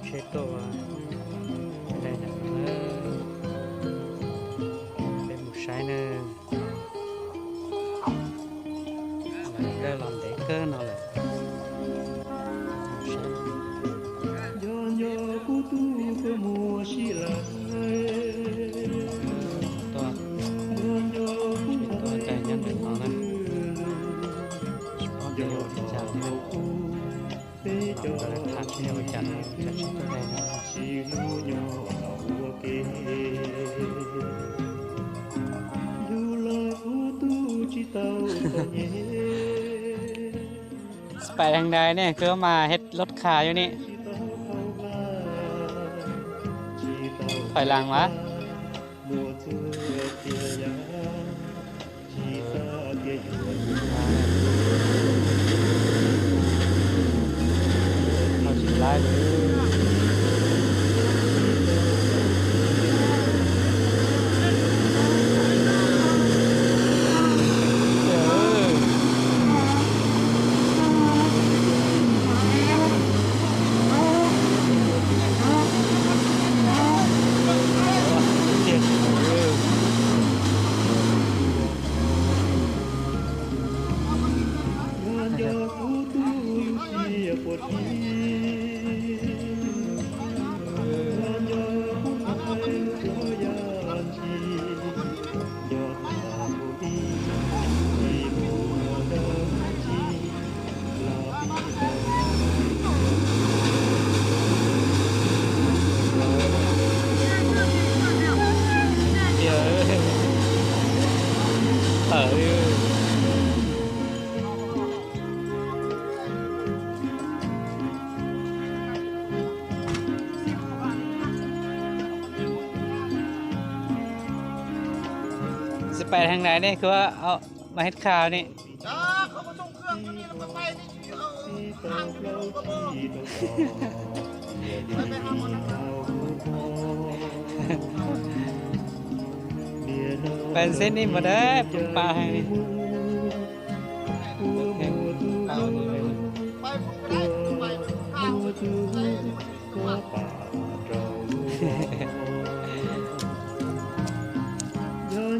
Tsheb tuaj ua dai ntawm no na, peb mus saib na. Lawv dawb los ntev kawg no lawm. Tuaj, tuaj dai nyob ntawm no na. Tsis paub tias yuav ua li cas thiab. Los lawv tham seb yuav ua cas no, ua cas tsis tuaj dai no. Xpais thaj dai ne, koj mas hed loj kha yuav ne. Thoim las mas. Tsis laib li. Xpais thaj dai ne, koj mas hed kha ne. Pais xeb nij mas dab pw pa heev li.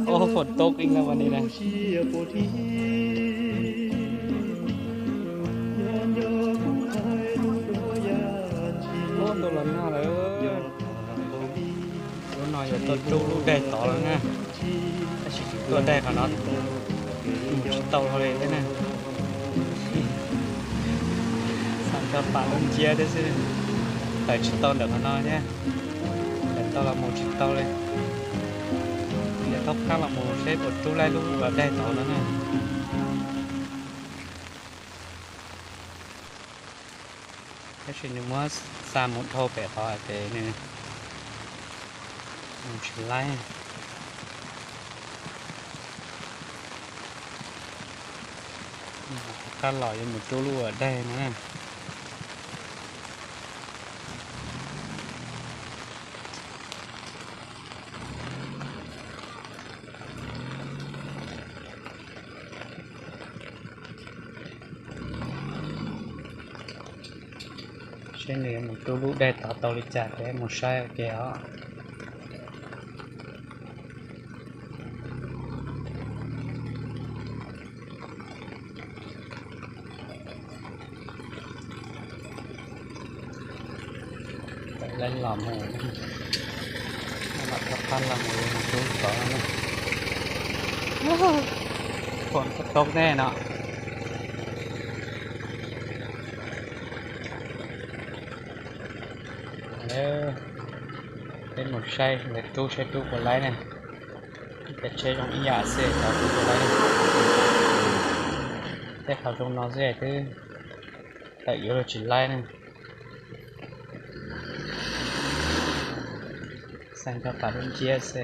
Ub, phom toj ib leeg mas ni na. Ub, tuaj los nag lawm. Lub no yog tuaj rub lub daig tod lawm na. Tab sis tseem tuaj daig qhov no mus tsis tau hlo li thiab na. Xav nrog pam lub nciab thiab xwb, tawm tsis tau ntawm qhov no thiab. Tawm tau los mus tsis tau li. Yog thaub qab los mus seb puas rub laib lub uas daig tod no na. Tab sis nws muab xa mus dhau pem qhov hais tias nws mus tsis laib. Qab los yuav mus rub lub uas daig no na. Seb nws yuav mus rub lub daig tod tau li cas ces mus saib ua ke os. Tawm lawm los mus, los rov qab los mus, mus rub tod na. Pom toj nej no. Peb mus saib lawv rub saib rub puas laib ne. Cov tsheb zoo ib yam xwb, tod rub puas laib ne. Tej qhov zoo no xwb twb tawm yuav luag tsis laib ne. Xaj nrog pam lub nciab xwb.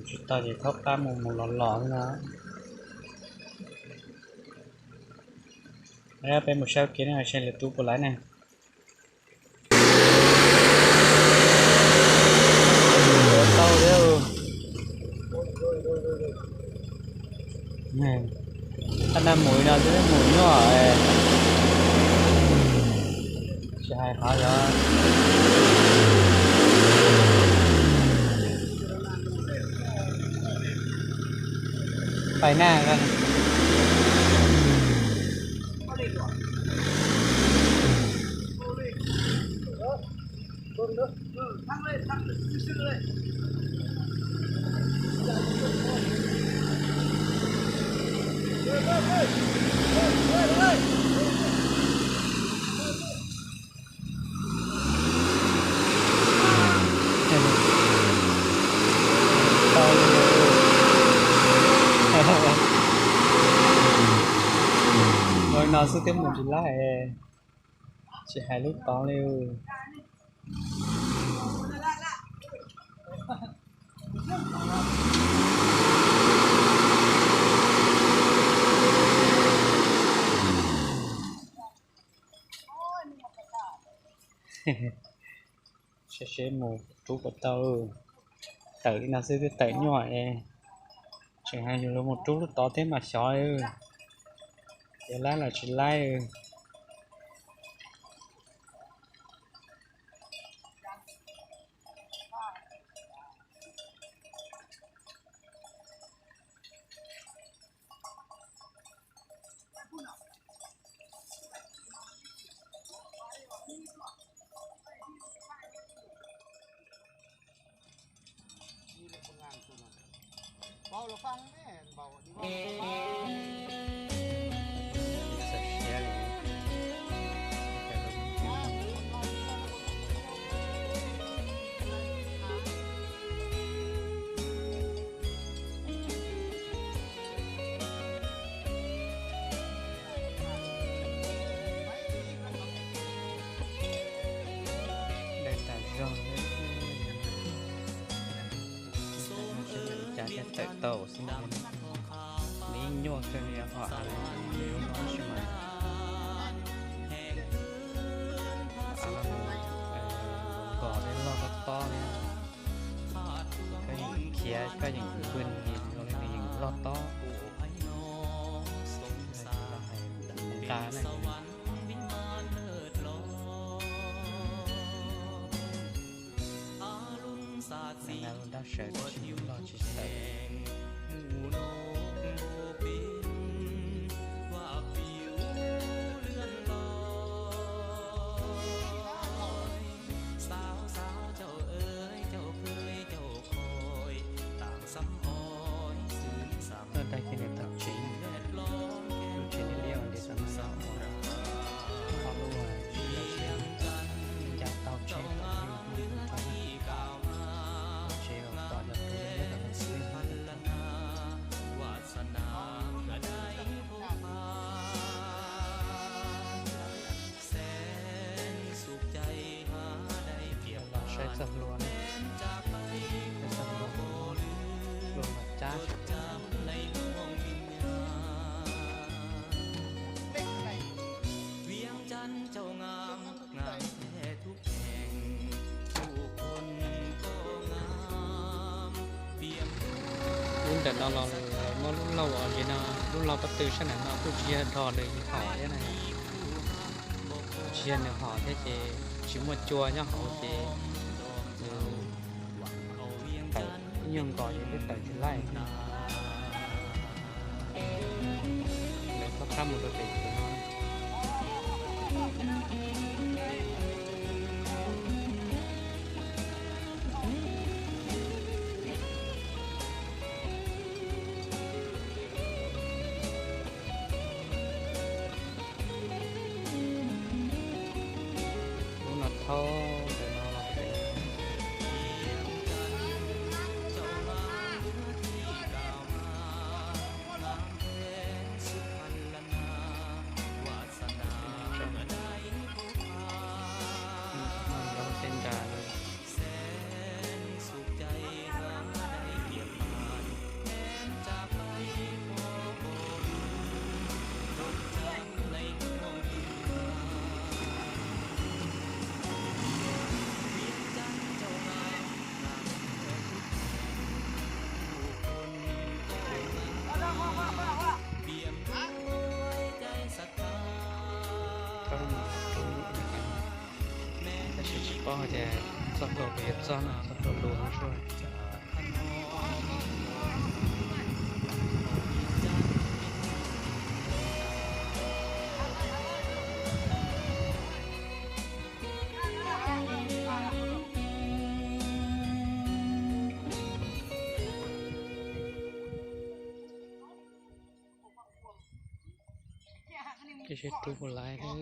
Tsis tau ces thaub qab mus mus los los no. Peb mus saib ua ke ne, saib lawv rub puas laib ne. Ab, nag mus no twb mus nyuaj, tsis hais qhov yog pais nag. Ua no xwb twb mus tsis laib, tsis hais lub tod li. Seb seb mus rub puas tau. Tawm li no xwb twb tawm nyuaj, tseem hais yus los mus rub lub tod thiab mas xyov, yuav laib los tsis laib. Dai tas zog, cas thiaj tawm tau xwb. Nws yeej nyuaj kawg li, hom av li lub no tab sis mas av no nws nkos li loj tob tob li. Koj yeem khiav koj yeem npw nws los li nws yeem loj tob. Nqa na. Nqa lub nrab sawv tsis loj tsis sawv. Tuaj tag kis nws tau tsev, lub tsev liab liab nti tau no, ho lub tsev ncaim tau tsev tau li no, tsev uas tom cov tus liab liab tau xwb. Los saib txoj hlua ne, saib txoj hlua, hlua los cab. Lub ntawm no los muaj lub lauj os, no lub lauj pob tw sab ntawm no kuj tsis yog dhos nws hom thiab na. Tsis yog nws hom thiab ces tsis muaj cua nyob hauv ces nws tawm ib nyuag nkaus ces twb tawm tsis laij. Lawv txhob qab mus rau pem tim no. Lub no thaub ntawm no los pem. Nyob tej nra li. Txog ces txog tau pes txog no, txog tau lus no sua. Ces seb tub puas laib lawm.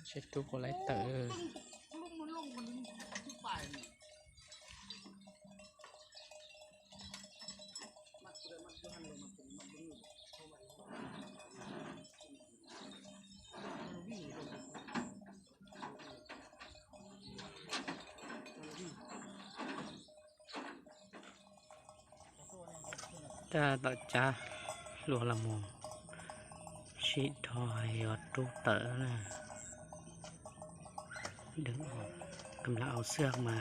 Seb tub puas laib tawm. Tab tom cab hlua los mus, sib dhos yuav rub tawm na. Đừng, cầm lá áo xương mà.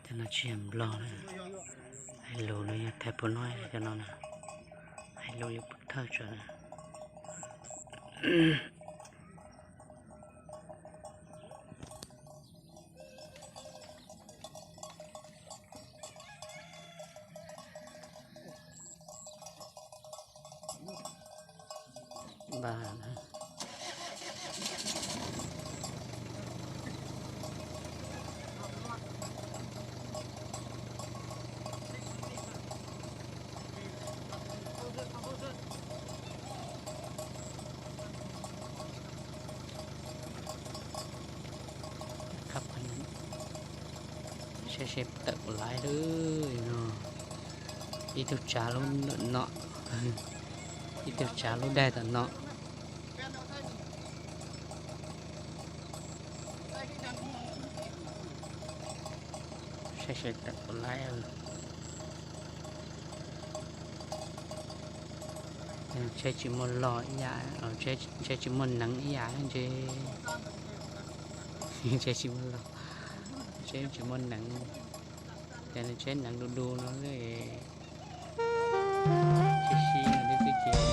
Cov no tsis yog Nplog na, hais lus no yog Thai Phu Noj cov no na, hais lus yuav pw thawj tsawv na. Khab, saib seb tawm puas laib lawm no. Ib tug tsav lub ntawm no, ib tug tsav lub daig tom no. Saib seb tawm puas laib. Tsheb tsis muaj log ib yam, tsheb tsis muaj neev ib yam ntshe. Tsheb tsis muaj log, tsheb tsis muaj neev, ces tsheb neev du du no. Sib sib no twb txij ces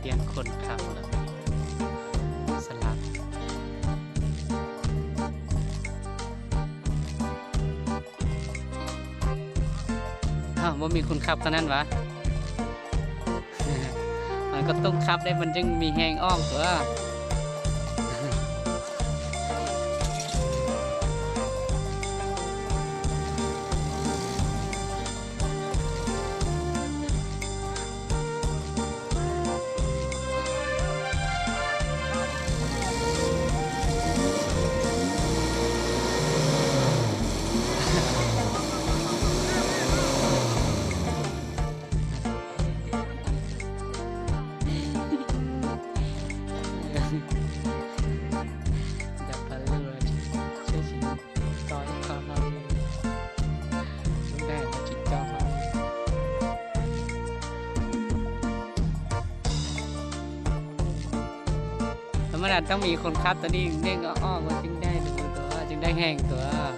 Tiaj Khuam Kham lawm, Xas Las. Muaj me khun khab qhov nan vas. Mas koj tooj khab dej mas yeej me heev os tuaj. Cov phav lug tsheb tsis tso ib qho hlo li, lub dag tsis tso hlo li. Thaum mas na tau me khun khab tuaj dej, dej o o ua ceeb daj tuaj, ceeb daj heev tuaj.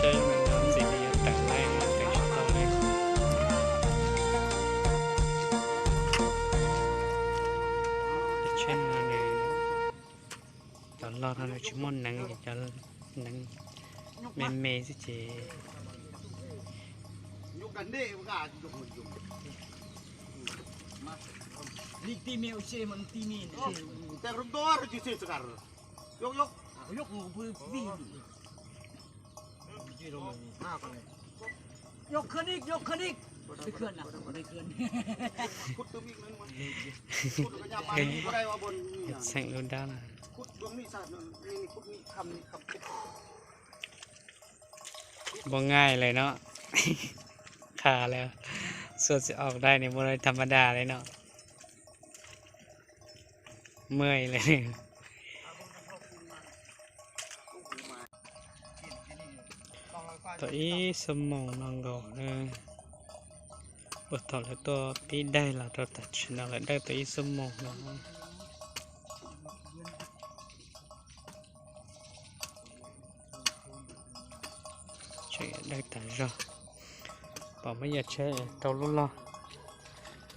Saib ntxim li yuav tawm lawm, tawm tsis tau li. Cov tsheb no nws, cov log no nws tsis muaj neev, ces cov neev me me xwb ces Txheem lub dab na. Npua nqaij lawm no. Qha lawm, xuas txiv os dai nws muaj tham ma das li no. Mus lawm. Tau ib xuab moos no nkaus na. Puag thaum lawv tuaj pib daig los rau tam sim no lawv daig tau ib xuab moos no. Tseem daig tas zog. Pom muaj yam tsheb rau lub log,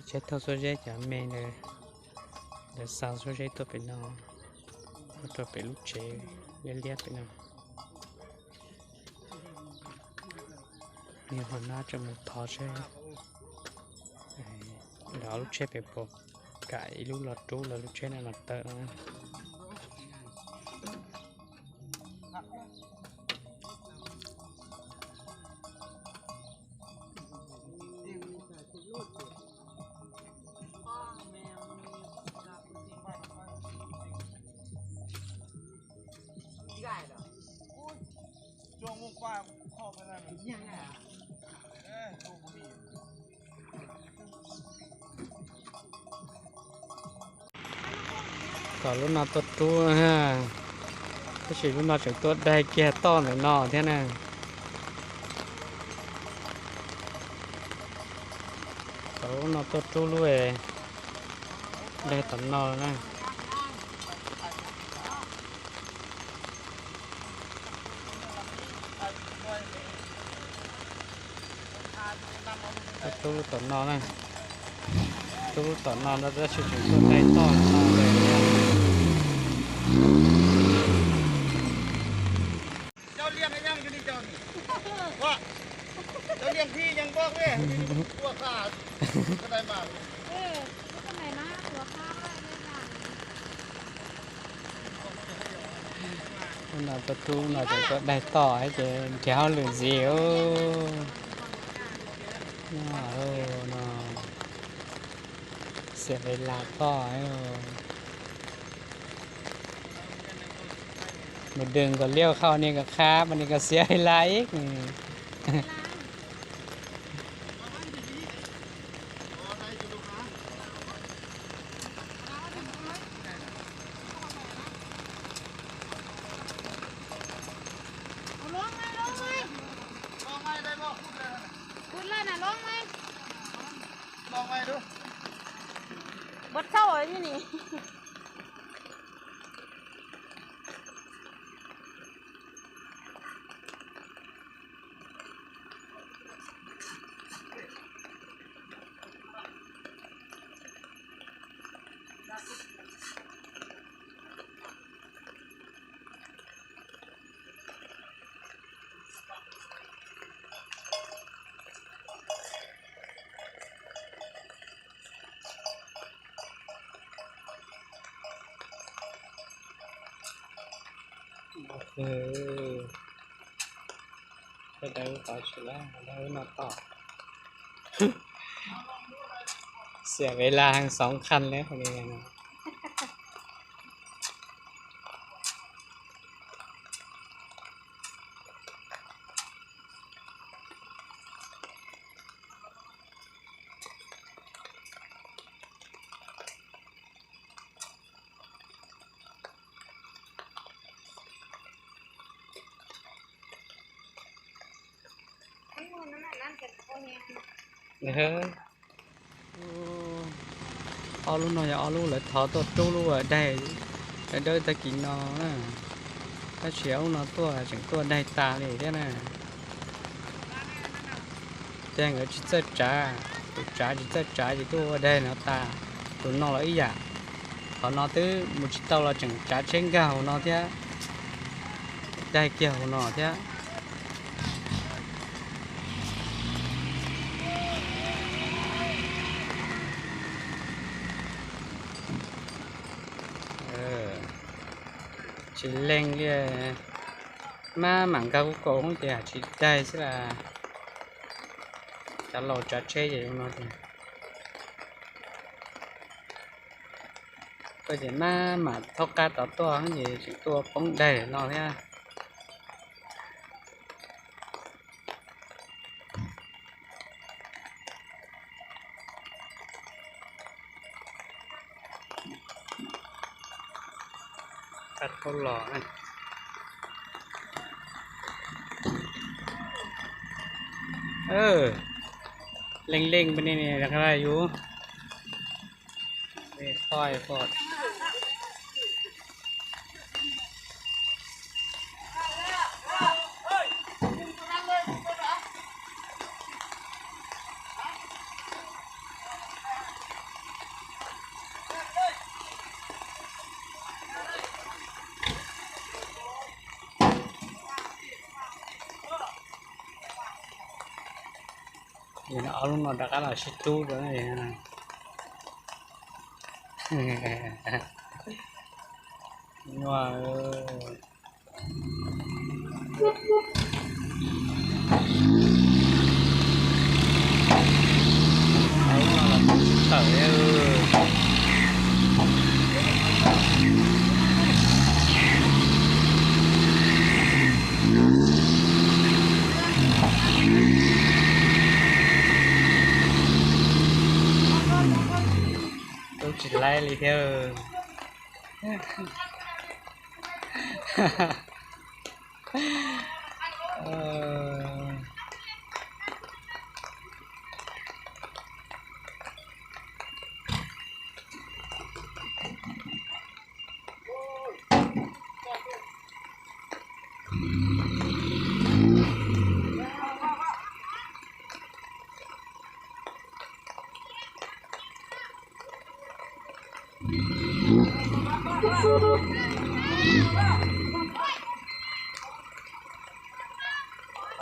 tsheb thauj xuab zeb cov me ntawd, lawv xa xuab zeb tuaj pem no, tuaj rau pem lub tsev liab liab pem no. Niag hauv no tseem mus thov seb lawv ob lub tsheb pem puas kam ib lub los rub lawv lub tsheb no los tawm no. Tom lub no tuaj rub, tab sis lub no tseem tuaj daig kiag toj ntawm no thiab na. Tom lub no tuaj rub lub, daig tom no na. Rub lub tom no na. Rub lub tom no no tab sis tseem tuaj daig toj no lawm thiab. Ub, no tuaj rub no tseem tuaj daig toj ces nrhiav hauj lwm ntxiv no. Xiam li las toj. Mus dwm kom liaj khau ni kom qha mas ni kom xiam li las ib. Ua txhauj ni. Sawv daws tau tsis lawm, lawv no tau. Xiam ve las heev xoov qhas li. Ob lub no yog ob lub lawv thov tuaj rub lub daig dawb dawb tag kis no na. Tab sis ob lub no tuaj tseem tuaj daig tas li thiab na. Ces nkawd tsis txawj tsav, tus tsav tsis txawj tsav ces tuaj ua daig no tas, tus no los ib yam. Qhov no twb mus tsis tau los tseem tsav tsheb nkag hauv no thiab, daig kiag hauv no thiab. Tsis leej li, maj mam nkag kuj kaus ces tsis daig xwb las. Cov laus tsav tsheb ces no tias, koj ces maj mam thaub qab tod tuaj ces tseem tuaj poob daig no thiab. Qab thaub los. Leej leej peb ne, yus Ob lub no rov qab los sib tub rau. Nyuaj. Tawm. Tub tsis laib li thiab.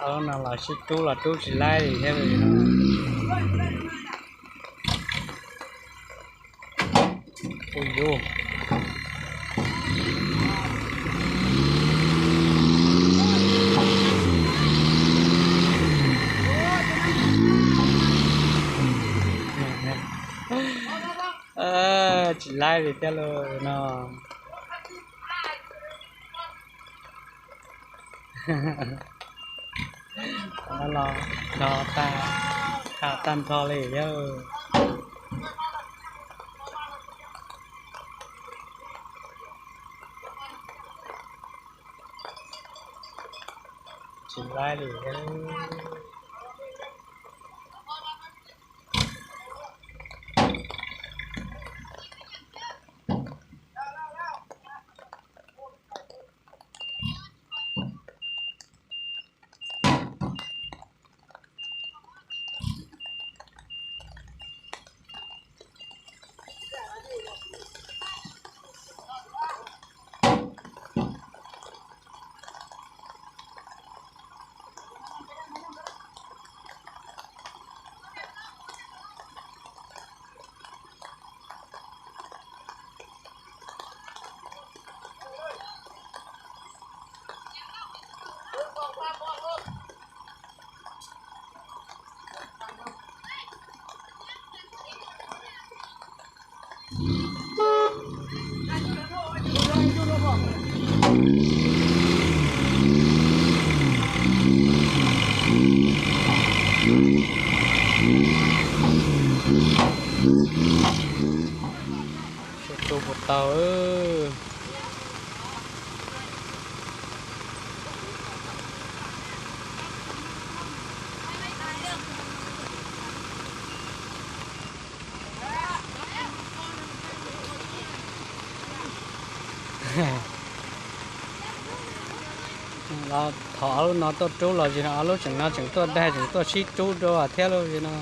Ob no los sib rub los rub tsis laib li thiab. Ui yus. Tsis laib li thiab lauj no. Los kho tag, kho tag nrho li thiab. Tsis laib li thiab. Seb rub puas tau. Los thov ob lub no tuaj rub los zis no ob lub tseem no tseem tuaj daig tseem tuaj sib rub dua thiab lub zis no.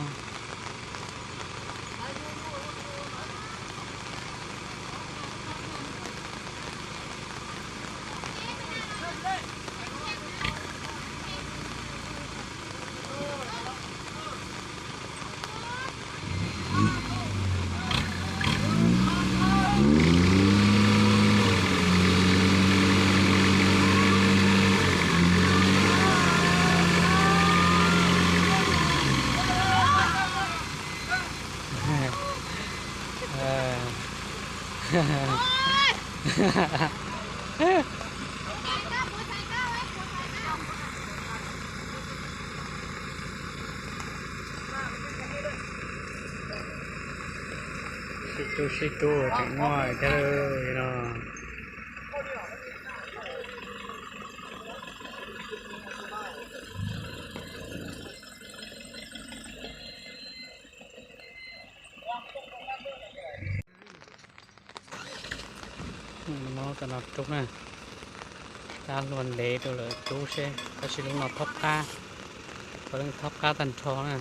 Sib rub sib rub tseem muaj thiab no. Muab cov no rub na, tab luag ntev rau lawm rub seb tab sis lub no thob qab, puav leej thob qab tag nrho na.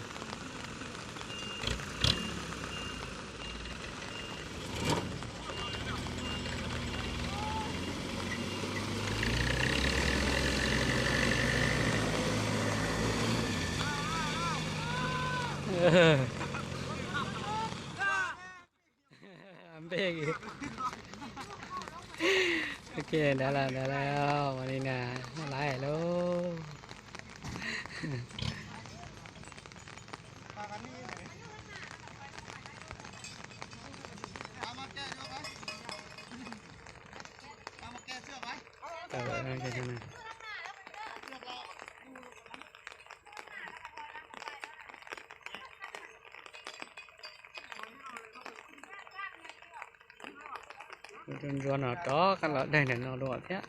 Npej, ok, ntawd lawm ntawd lawm, ua li na, lawm lauj. Ntsuab no rov qab los daig ntawm no dua thiab.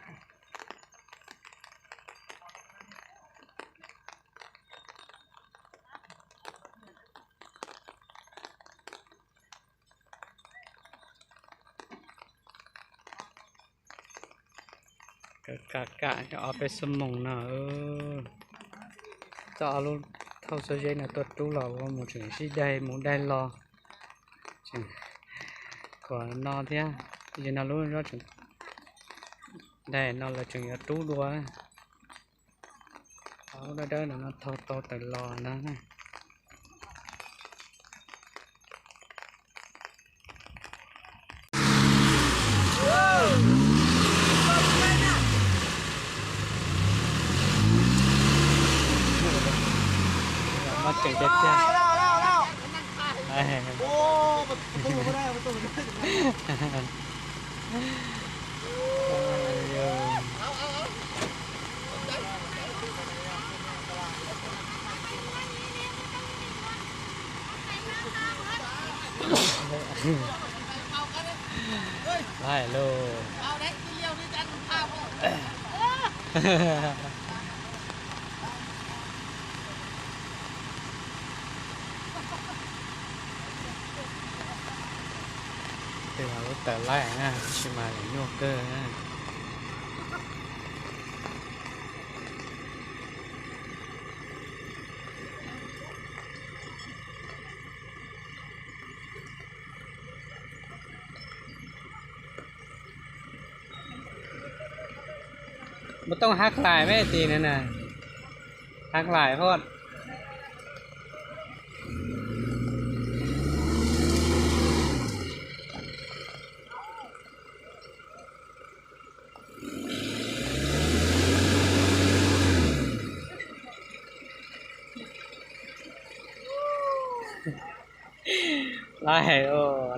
Kam kam ob peb xuab moos no, txoj ob lub thauj xuab zeb no tuaj rub los ua mus tseem sib daig mus daig los. Tseem khuav no thiab, yog no lub zeb tseem daig no lawv tseem yuav rub dua. Ob lub dawb dawb no thauj tau tawm los na. Muaj tseem tiag tiag. Laij lauj. Tej no lub tawm laij na, tab sis mas nyuaj kawg na. Muaj tooj hab lais me tis na na, hab lais hod. Laij,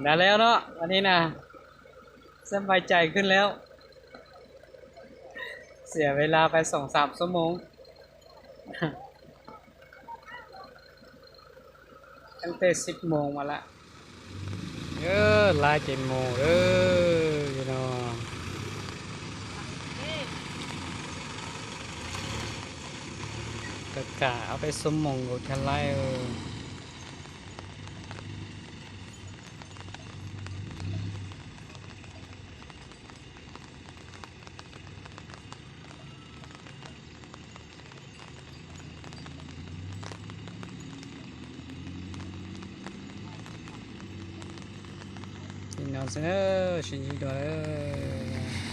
nas leo no,วันนี้นะ สบายใจขึ้นแล้ว เสียเวลาไปสองสามชั่วโมง ไกล Tej xib moos mas lawm, lawv ces mus lawm no. Kam kam ob peb xuab moos nkaus thiaj laib. Li no xwb na, sib ntsib dua lawm.